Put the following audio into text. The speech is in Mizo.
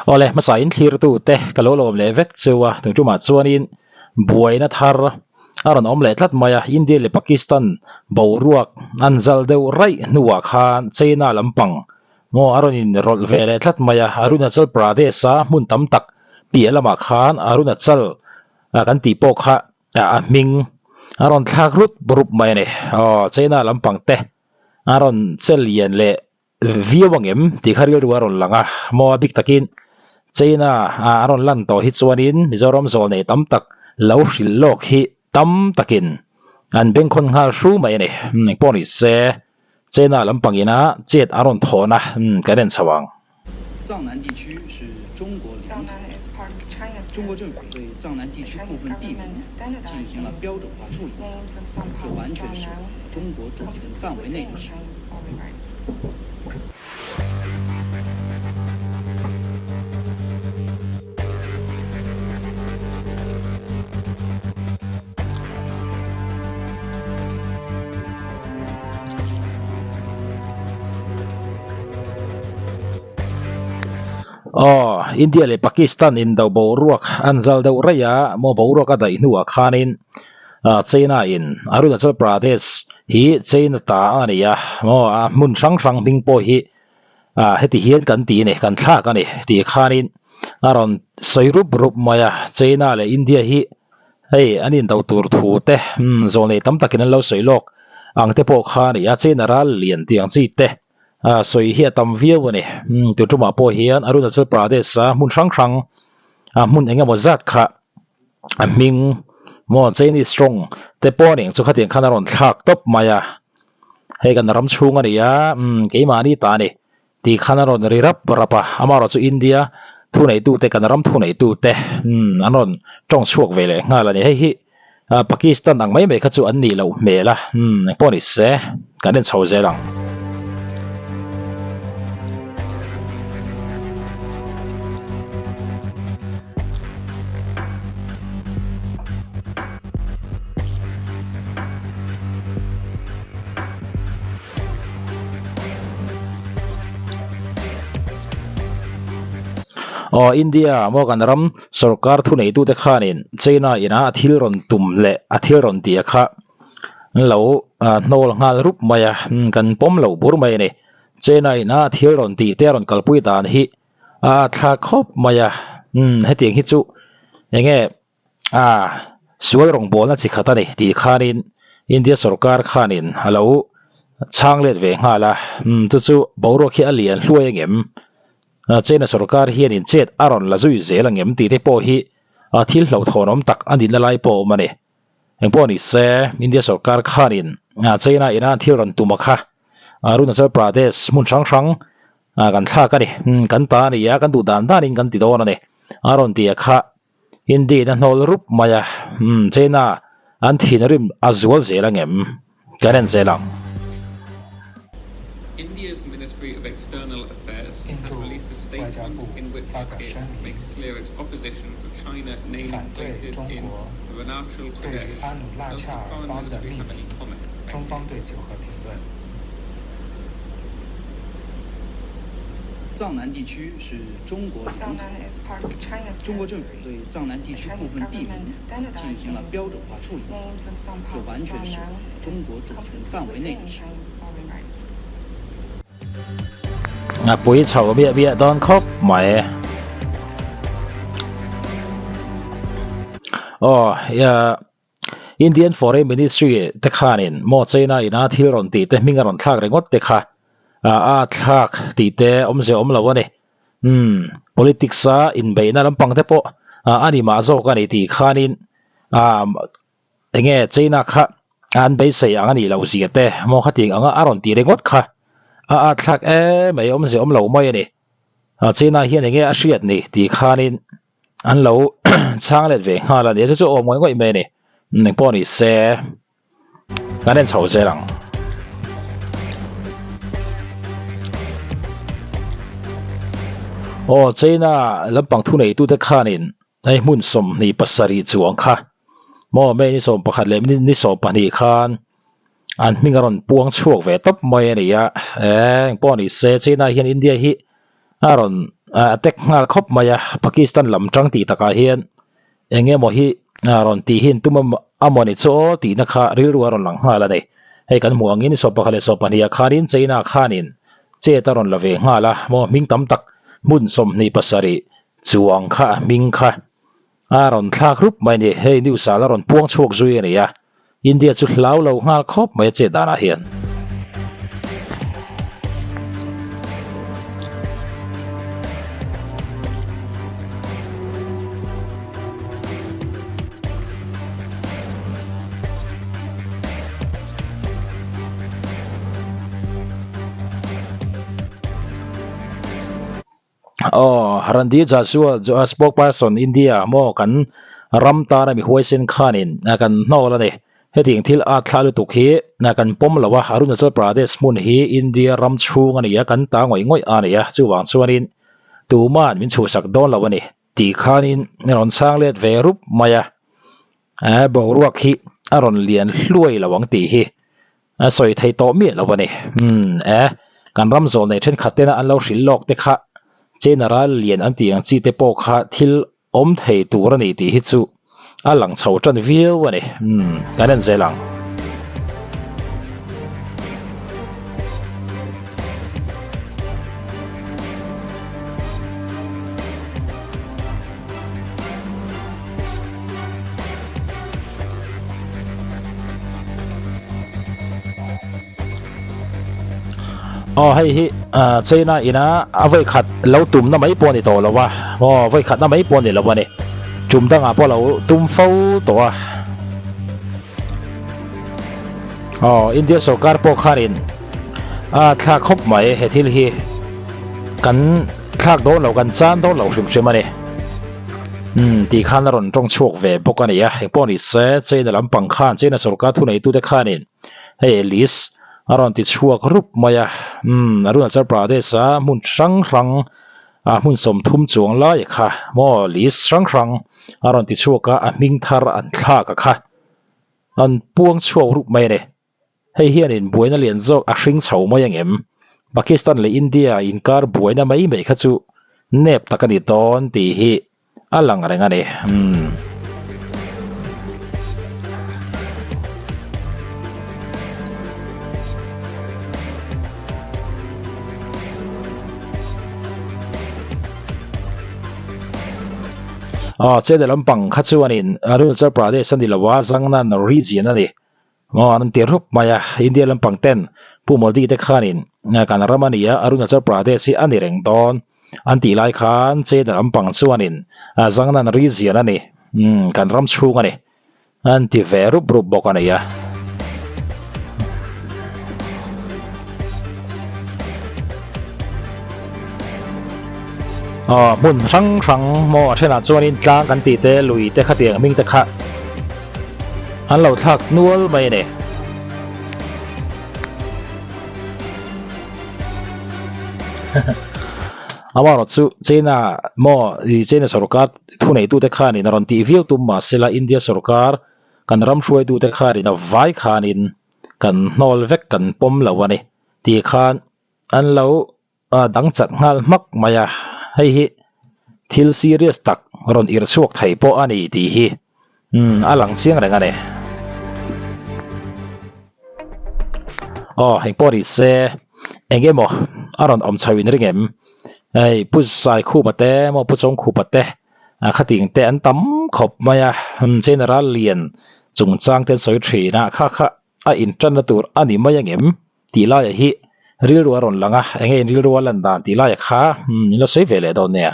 Awle, hmasa in thlirtu te ka lo lawm leh vek cheu a, tun tumah chuanin buaina thar a rawn awm leh tlat mai a, India leh Pakistan boruak an zal deuh raih hnuah khan China lampang maw a rawn in rawlh ve leh tlat mai a, Arunachal Pradesh a hmun tam tak piah lamah khan Arunachal kan tih pawh kha a hming a rawn thlak rup rup mai a ni, aw China lampang te a rawn che lian leh viau ang em tih kha rilru a rawn lang a, maw a bik takin China a rawn lan tawh hi chuanin Mizoram zawl nei tam tak lo hrilh lawk hi tam takin an bengkhawn nghal hru mai a ni. Engpawh ni se China lampangina chet a rawn thawn a, kan en chho ang. Aw, India leh Pakistan indo boruak an zal deuh raih a, maw boruak a daih hnuah khanin China in Arunachal Pradesh hi China ta a ni a, maw a hmun hrang hrang hming pawh hi heti hian kan ti a ni, kan thlak a ni tih khanin a rawn sawi rup rup mai a, China leh India hi hei an indo tur thu te zawlnei tam takin an lo sawi lawk ang te pawh kha a ni a, China ral lian tih ang chi te. A sawi hi a tam viau a ni. Tun tumah pawh hian Arunachal Pradesh a hmun hrang hrang a hmun eng emaw zat kha a hming maw Chinese tawng te pawh nen chu khatiang khan a rawn thlak tawp mai a. Hei kan ram chhung a ni a, keimahni ta a ni tih khan a rawn ri rap rap a. Amaherawhchu chu India thuneitute kan ram thuneitute an rawn tawng chhuak ve leh nghal a ni. Hei hi Pakistan ang mai mai kha chu an nih loh hmel a, engpawh ni se kan en chho zel ang. Aw India maw kan ram Sorkar thuneitute khanin China ina a thil rawn tum leh a thil rawn tih a kha an lo hnawl nghal rup mai a, kan pawm lo bur mai a ni. China ina a thil rawn tih te a rawn kalpui dan hi a thlak khawp mai a, hetiang hi chu eng nge a sual rawngbawlna chi khat a ni tih khanin India sorkar khanin a lo chhang let ve nghal a, chu chu boruak hi a lian hluai angem? China sorkar hianin chet a rawn la zui zel angem tih te pawh hi thil hlauhthawnawm tak a nihna lai pawh a awm a ni. Engpawh ni se, India sorkar khanin China ina thil rawn tum a kha Arunachal Pradesh hmun hrang hrang kan thlak a ni, kan ta a ni a, kan duh dan danin kan ti dawn a ni a rawn ti a kha India in a hnawl rup mai a, China an thinrim a zual zel angem? Kan en zel ang. India's Ministry of External Affairs 印 has 度 released a 外交 statement 部 in which 发表 it 声明， makes clear its opposition to China naming 反对 places 中 in 国 Arunachal 对于 Pradesh. 阿努纳 Does 恰 the 尔 Foreign 邦的 Ministry 命 have 名， any comment? 中 Thank 方 you. 对此有何评论？ 藏南地区是中国领土，中国政府对藏南地区部分地名进行了标准化处理，这完全是中国主权范围内的事。 A pui chho miah miah dawn khawp mai. Aw Indian Foreign Ministry te khanin maw China ina thil rawn tih te hming a rawn thlak ringawt te kha a thlak tih te awmzia awm lo a ni. Umm politics a inbeihna lampang te pawh a ni mah zawk a ni tih khanin enge China kha an beisei ang a nih loh zia te maw khatiang anga a rawn tih ringawt kha a at thlak em mai awmzia awm lo mai a ni. China hian enge a hriat ni tih khanin an lo chhang let ve nghal a ni chu chu awm ngawih ngawih mai a ni engpawh ni se kan en chho zel ang. Aw China lampang thuneitute khanin hei hmun 27 chuang kha maw May ni 11 leh ni 12 khan an hming a rawn puang chhuak ve tawp mai a ni a engpawh ni se China hian India hi a rawn. attack nghal khawp mai a Pakistan lam tang tih takah hian eng emaw hi rawn tih hi an tum a mawni chu aw tihna kha rilru a rawn lang nghal a ni. Hei kan hmuh angin 11 leh 22 khanin China khanin chet a rawn la ve nghal a maw hming tam tak hmun 27 chuang kha a hming kha a rawn thlak rup mai a ni. Hei news ah la rawn puang chhuak zui a ni a India chu hlau lo nghal khawp mai a chet danah hian. Aw Randy Jaswal chu a spokesperson India maw kan ram tana mi huaisen khanin kan hnawl a ni. Hetiang thil at thla lutuk hi kan pawm lo a, Arunachal Pradesh hmun hi India ram chhung a ni a, kan ta ngawih ngawih a ni a, chuvang chuanin tuman min chhuhsak dawn lo a ni tih khanin rawn chhang let ve rup mai a, boruak hi a rawn lian hluai lo ang tih hi A sawi thei tawh miah lo a ni. Umm e, kan ram zawl nei thenkhat tena an lo hrilh lawk te kha China ral lian an tih ang chi te pawh kha thil awm thei tur a ni tih hi chu a lang chho tan viau a ni. Umm, kan en zel ang. Aw hei hi ah China ina a vawi khat lo tumna mai pawh a ni tawh lo a aw vawi khatna mai pawh a ni lo a ni tum dangah pawh lo tum fo tawh a aw India sorkar pawh khanin a thlak khawp mai he thil hi kan thlak dawn lo kan chan dawn lo hrim hrim a ni. Umm tih khan a rawn tawng chhuak ve bawk a ni a, engpawh ni se China lampang khan China sorkar thuneitute khanin hei list a rawn ti chhuak rup mai a, umm Arunachal Pradesh a hmun hrang hrang a hmun 30 chuang lai kha maw list hrang hrang a rawn ti chhuak a, a hming thar an thlak a kha an puang chhuak rup mai a ni. Hei hianin buaina lian zawk a hring chho mai angem? Pakistan leh India inkar buaina mai mai kha chu nep tak a ni dawn tih hi a lang reng a ni. Umm. Aw, Chennai lampang kha chuanin Arunachal Pradesh a ni lo a, Zangnan region a ni. Aw an ti rup mai a, India lampang ten Pu Modi te khanin kan ram a ni a, Arunachal Pradesh hi a ni reng dawn an tih lai khan China lampang chuanin Zangnan region a ni, kan ram chhung a ni an ti ve rup rup bawk a ni a. Aw hmun hrang hrang maw a thenah chuanin tlang kan tih te lui te khatiang hming te kha an lo thlak nual mai a ni. Amaherawh chu China maw ih China sorkar thuneitute khanin a rawn tih viau tum mahsela India sorkar kan ram hruaitute khanin a vai khanin kan hnawl vek kan pawm lo a ni tih khan an lo a dang chat nghal hmak mai a, hei hi thil serious tak rawn irh chhuak thei pawh a ni tih hi umm a lang chiang reng a ni. Aw heng pawh ni se eng emaw a rawn awm chho in ring em hei Pu Saikhupa te emaw Pu Chawngkhupa te khating te an tam khawp mai a General lian chungchang te an sawi thin a kha kha a intanna tur a ni mai angem tih laiah hi rilru a rawn lang a, enge in rilru a lan dan tih laiah kha in la sawi ve leh dawn nia.